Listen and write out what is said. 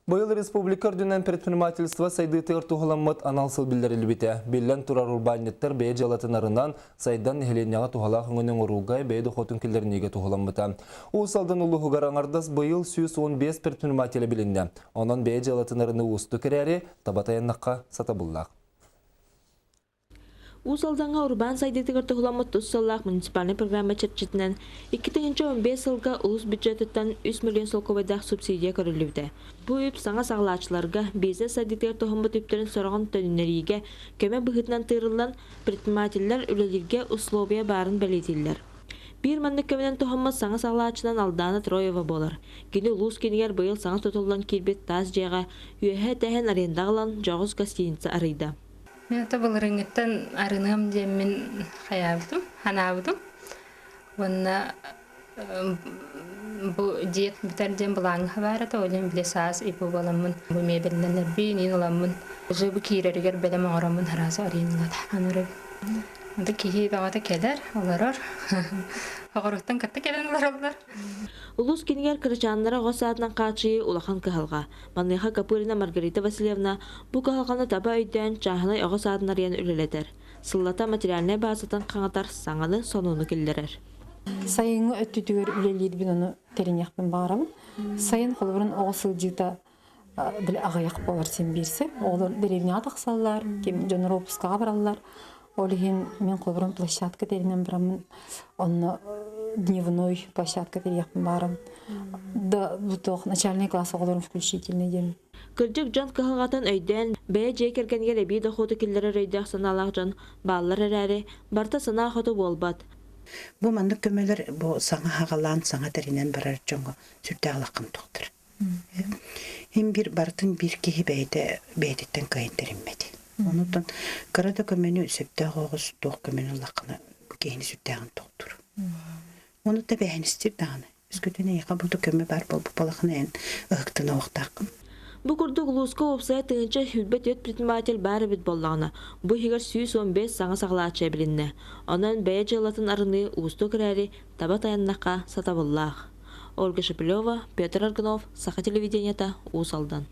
Быйыл республика үрдүнэн предпринимательство сайдыытыгар туһуламмыт анал сыл биллэриллибитэ. Биллэн турар, урбаанньыттар бэйэ дьыалатын арынан, сайдан нэһилиэнньэҕэ туһалаах өҥөнү оҥорууга бэйэ дохуотун киллэриниигэ туһуламмыта. Уус Алдан улууһугар аҥардас быйыл 115 предпринимателэ билиннэ. Онон бэйэ дьыалатын арыныы уустук эрээри, таба тайаннахха сатабыллаах. Уус Алдаҥҥа урбаан сайдыытыгар туһуламмыт тус сыаллаах муниципальнай программа чэрчитинэн 2015 сылга улуус бюджетыттан 3 миллион солкуобайдаах субсидия көрүллүбүтэ. Бу үп саҥа саҕалааччыларга бизнес сайдыытыгар туһаммыт үптэрин сороҕун төнүннэриигэ көмө быһыытынан тыырыллан, предпринимателлэр үлэлииргэ условия баарын бэлиэтииллэр. Биир маннык кэминэн туһаммыт саҥа саҕалааччынан Алдана Троева буолар. Кини улуус киинигэр быйыл саҥа тутуллан киирбит таас дьиэҕэ үөһэ тэһэн арендаҕа ылан дьоҕус гостиница арыйда. Мин ото былырыыҥҥыттан арыныам диэммин хайаабытым, ханаабытым. Уонна бу дьиэ бүтэр диэн былааҥҥа баар этэ, ол иһин били саас ипу буоламмын бу миэбэллэнэрбин иин ыламмын уже бу киирэригэр бэлэм оҥороммун сразу арыйан ылата анырабын. Онто киһи баҕата кэлэр, олорор. Оҕоруттан кытта кэлэн олороллор. Улуус кинигэр кырачааннара оҕо саадынан хааччыйыы улахан кыһалҕа. Маныаха Копырина Маргарита Васильевна бу кыһалҕаны таба өйдөөн чааһынай оҕо саадын арыйан үлэлэтэр. Сыллата материальнай баазатын хаҥатар, саҥаны, сонуну киллэрэр. Сайыҥҥы өттүтүгэр үлэлиирбин ону тэриниэхпин баҕарабын. Сайын холобурун оҕо сылдьыыта били аҕыйах буолар син биирсэ. Оҕолор дэриэбинэҕэ тахсаллар, ким дьоннор уоппускаҕа бараллар. Ол иһин мин холобурун площадка тэринэн бараммын онно дневной площадка тэрийиэхпин баарым. Да бу начальный класс оҕолорун включительный диэн. Кырдьык дьон кыһалҕатын өйдөөн, бэйэ дьиэ кэргэнигэр эбии дохуоту киллэрэр өйдөөх-санаалаах дьон бааллар эрээри, барыта санаа хоту буолбат. Бу маннык көмөлөр бу саҥа хаҕалаан, саҥа тэринэн барар дьоҥҥо сүрдээх улахан тохтор. Һин биир барытын биир киһи бэйэтэ бэйэтиттэн кыайан тэриммэт. Онутан кыра да көмөнү сөптөөх оҕус туох көмөнү ыллаххына киһини сүрдээҕин тохтуур. Ону да бэһэнистир даҕаны. Өскөтүн эйиэхэ бу да көмө баар буолбут буолахына эн ыһыктына уохтааххын. Бу курдук улууска уопсайа 1024 предприниматель баар эбит буоллаҕына, бу иһигэр 115 саҥа саҕалааччы эбилиннэ. Онон бэйэ дьыалатын арыныы уустук эрээри, таба тайаннахха сатабыллаах. Ольга Шепелева, Петр Аргунов, Саха телевидениета, Уус Алдан.